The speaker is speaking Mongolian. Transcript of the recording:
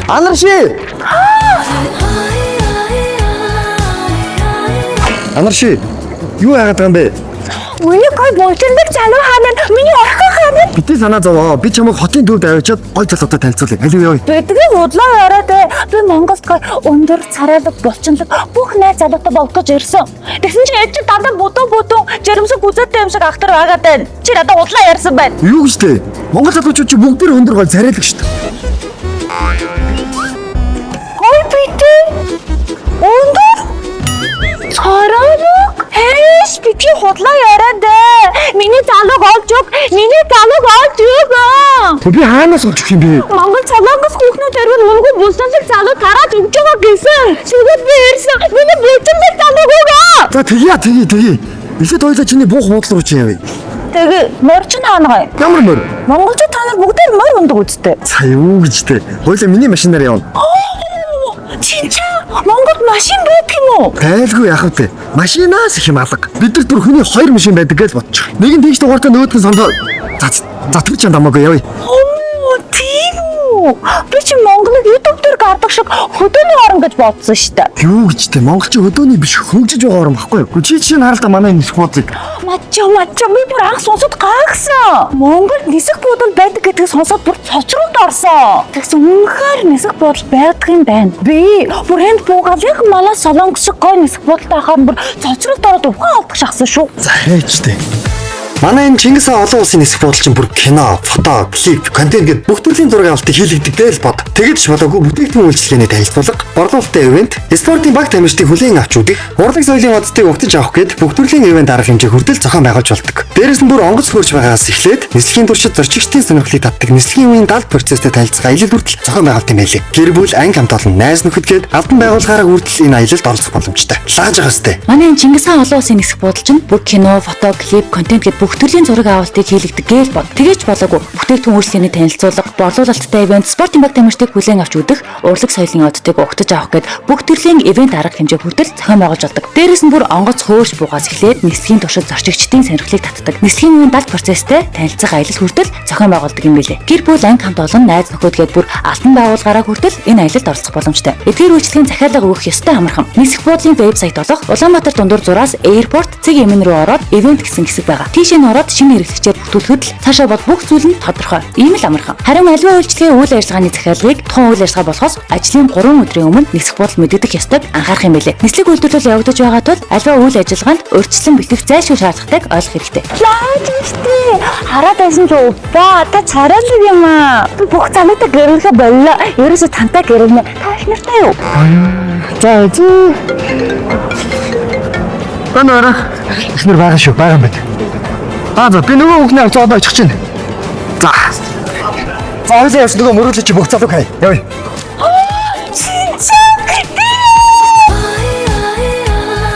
Анарши. Анарши. Юу яагаад байгаа юм бэ? Миний гой булчиндаг залуу хаана миний орхон хаана Битгий санаа зовоо. Би чамайг хотын төвд авчиад гой залуутай танилцуулъя. Алив явъя. Бидгийг удлаа яриад ээ. Би Монголд гой өндөр царайлаг булчинлаг бүх найз залуутай болох гэж ирсэн. Тэгсэн чинь ээж чинь дандаа бүдүүн бүдүүн жирэмсэн гүзээтэй юм шиг ахтар байгаад байна. Чи надад удлаа ярьсан байна. Юу гэж тэ? Монгол залуучууд чи бүгд тэр өндөр гой царайлаг шүү дээ. Гой битээ. Өндөр царайлаг. Хэш битгий худлаа яриад ээ. Миний залууг олж өг. Миний залууг олж өг. Тө би хаанаас олж өгөх юм бэ? Монгол Солонгос хүүхнүүд өргөн үнгүй булчинлаг залуу тарааж өгч байгаа гэсэн. Тэгвэл би ирсэн. Миний булчинлаг залууг өгөө. За тэгье тэгье тэгье. Эхлээд хоёлаа чиний буух буудлын руу чи явъя. Тэгээ морь чинь хаана гай? Ямар морь? Монголчууд та нар бүгдээр морь ундаг үсттэй. За юу гэж тэ? Хоёлаа миний машинаар явна. Чинчаа Монголд машин байдаг юм уу? Тайлгүй яах вэ? Машинаас их юм алга. Бид нар түр хүний хоёр машин байдаг гэж бодчих. Нэг нь тэгж дугаартай нөгөөх нь сондоо. За за тэр ч дамаагүй явъя. Оо, тийм үү? Би чи Монголыг YouTube дээр гардаг шиг хөдөөний орон гэж бодсон шүү дээ. Юу гэж тэ? Монгол чи хөдөөний биш хөгжиж байгаа орн баггүй юу? Чи чинь харалтаа манай нисэх буудлыг. Мача мача би бүр анх сонсоод гайхсан. Монголд нисэх буудал байдаг гэдгийг сонсоод бүр цочролд орсон. Тэгсэн үнэхээр нисэх буудал байдаг юм байна. Би бүр энд буугаад яг манай Солонгос шиг гой нисэх буудалтай хахаар бүр цочролд ороод ухаан алдах шахсан шүү. За хайч тэ. Манай энэ Чингис хаан олон улсын нисэх буудал чинь бүр кино, фото, клип, контент гэд бүх төрлийн зураг авалтыг хийлэгдэг дээр л бод. Тэгэд ч болоогүй бүтээгдэхүүн үйлчилгээний танилцуулга, борлуулалтын ивент, спортын баг тамирчдыг хүлээн авч үзэх, урлаг соёлын оддыг угтаж авах гэд бүх төрлийн ивент арга хэмжээ хүртэл зохион байгуулж болдог. Дээрээс нь бүр онгоц хөрж байгаагаас эхлээд нислэгийн туршид зорчигчдын сонирхлыг татдаг нислэгийн үеийн далд процесстэй танилцах аялал хүртэл зохион байгуулалт юм байлээ. Гэр бүл, анги хамт олон, найз нөхөд гээд албан байгууллагаараа хүртэл энэ аялалд оролцох боломжтой. Лааж байгаа сте. Манай энэ Чингис хаан олон улсын нисэх буудал чинь бүх кино, фото, клип, контент гэд бүх төрлийн зураг авалтыг хийлэгдэг гээл бод. Тэгээч болоогүй бүтээгдэхүүн үйлчилгээний танилцуулга, борлуулалттай ивент, спортын баг тамирчдыг хүлээн авч үзэх, урлаг соёлын оддыг угтаж авах гэд бүх төрлийн ивент арга хэмжээ хүртэл зохион байгуулж болдог. Дээрээс нь бүр онгоц хөөрч буугаас эхлээд нислэгийн туршид зорчигчдын сонирхлыг татдаг. Нислэгийн үеийн далд процесстэй танилцах аялал хүртэл зохион байгуулдаг юм билээ. Гэр бүл, анги хамт олон, найз нөхөд гээд бүр албан байгууллагаараа хүртэл энэ аялалд оролцох боломжтой. Эдгээр үйлчилгээний захиалга өгөх ёстой амархан. Нисэх буудлын вебсайт болох Улаанбаатар дундуур зураас Airport цэг эмэн рүү ороод event гэсэн хэсэг байгаа. Тийшээ нь ороод шинэ хэрэглэгчээр бүртгүүлэхэд л цаашаа бол бүх зүйл нь тодорхой. Ийм л амархан. Харин аливаа үйлчилгээ үйл ажиллагааны захиалгыг тухайн үйл ажиллагаа болохоос ажлын 3 өдрийн өмнө нисэх буудал мэдэгдэх ёстойг анхаарах юм билээ. Нислэг үйлдвэрлэл явагдаж байгаа тул аливаа үйл ажиллагаанд урьдчилан бэлтгэх зайлшгүй шаардлагатайг ойлгох хэрэгтэй. Лаач штэ. Хараад байсан чи упа та царайлаг юм аа. Би бүх залуутай гэрэлхэ боллоо. Ерөөсө тантай гэрэлнэ. Та их нартай юу? За зүү. Бана ара. Эхнэр байгаа шүү, байгаа юм байна. Аа за би нөгөө хүүхний авч одоо очих чинь. За. За хоёлаа явж нөгөө мөрөглөж чи бүх залууг хай. Явъя. Чинчээ.